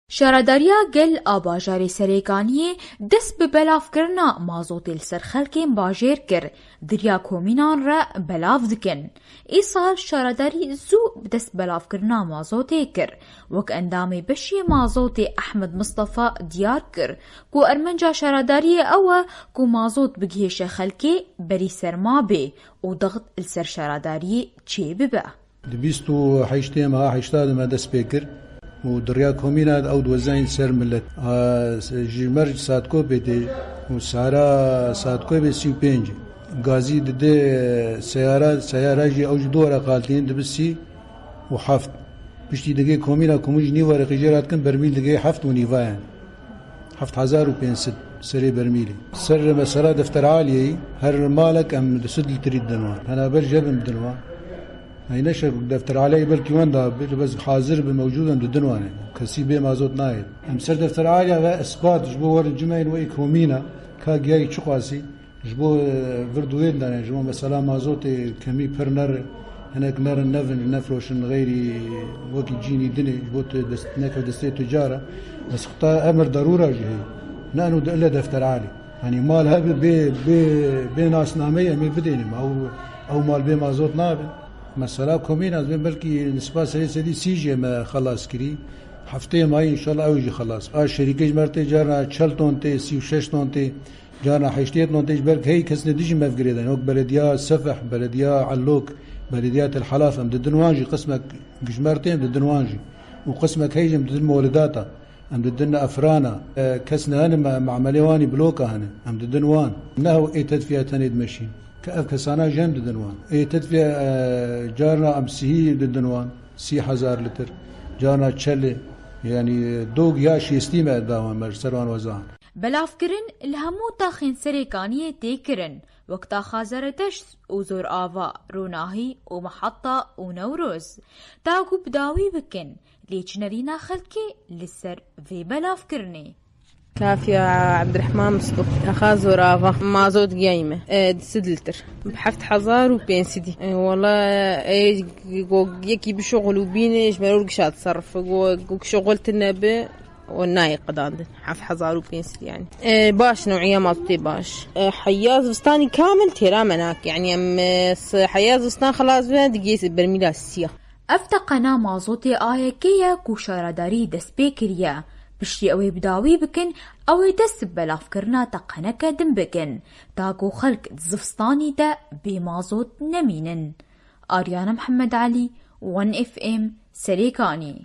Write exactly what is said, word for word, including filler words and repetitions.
Şaredariya gel a bajarê Serêkaniyê dest bi belavkirina mazotê li ser xelkên bajêr kir, di riya komînan re belav dikin. Îsal şaredarî zû bi dest belavkirina mazotê kir. Wek endamê beşê mazotê Ehmed Mistefa diyar kir ku ermenca şaredariyê ew e ku mazot bigihêşe xelkê berî serma bê û dext li ser şaredariyê çêbibe. Di bîst û heştê meha heştadê me dest pê kir û di riya komîna de ew diwezayîn ser milet. A, ji mer Satkopê tê û sara Satkopê sî û pênc. Gazî dide seyara, seyara jî ew ji du wereqa hatîn dibe sî û heft. Piştî digê komîna ku min ji nîv wereqî jê re dikin bermîl digê heft û nîva yani. Heft hezar û pênc sed serê bermîlê. Ser mesela defteraliyê her malek em du sed litrî didin wan. Hena ber jê bin didin wan. Hey neşe defteraliyê belkî wenda bir bes hazir bi mewcûd em didin wan. Kesî bê mazot nayê. Em ser defteraliya ve ispat ji bo werin cimeyên wê komîna ka giyayî çiqasî ji bo, e, vir duwên dane, ji bo mesela mazotê kemî pir ner, hinek nerin nevin, nefroşin xeyrî wekî cînî dinê, ji bo tu dest, neke destê tucara. Bes xita emir darûra jî heye. Ne eno de ile defter alî. Hani mal hebe bê, bê, bê nasnameyê em ê bidênim. Ew, ew mal bê mazot nabe. Mesela komîna ez bên belkî nisba serê sedî sî jê me xelas kirî. Heftê mayî înşallah ew jî xelas. A şerîkê ji mer tê carna çel ton tê, sî û şeş ton tê. Carna heştê ton tê ji ber hey kesine dijî mev girêdayîn. Wek belediya Sefeh, belediya Ellok, belediya Tel Halaf em didin wan jî qismek gijmer tê em didin wan jî. Û qismek hey jî em didin molidata. Em didin efrana. E, kesine hene me-, memelê wanî bloka hene. Em didin wan. Ne ew ê tedfiya tenê dimeşîn. Ke ev kesana jî em didin wan. Ê tedfiya, e, carna em sihî didin wan. Sî hezar litir. Carna çelê. Yanî dog ya şêstî me dawan me ji ser wan wezan. Belavkirin li hemû taxên Serêkaniyê tê kirin, wek taxa Zeredeşt û Zorava, Ronahî û Miheta û Newroz, ta ku bi dawî bikin lêçinerîna xelkê li ser vê belavkirinê. Kafiya Ebdirehman Miskuf, taxa Zorava, mazot giyayî me, e, du sed litir. Bi heft hezar û pênc sedî. E, wala, e, go, yekî bişuxul û bîne, ji me re gişa diserif. Go, go şuxul tine bi, û nayê qedandin. Heft hezar û pênc sed yani. E, baş, new'iya mazotê baş. E, heya zivistanî kamil têra me nake. Yani em, e, s-, heya zivistan xelas be, digê bermîla siya. Ev teqena mazotê A Y K ye ku şaredarî dest pê kiriye. Piştî ew ê bi dawî bikin, ew ê dest bi belavkirina teqeneke din bikin. Ta ku xelk di zivistanî de bê mazot nemînin. Aryana Mihemed Elî, One F M, Serêkanî.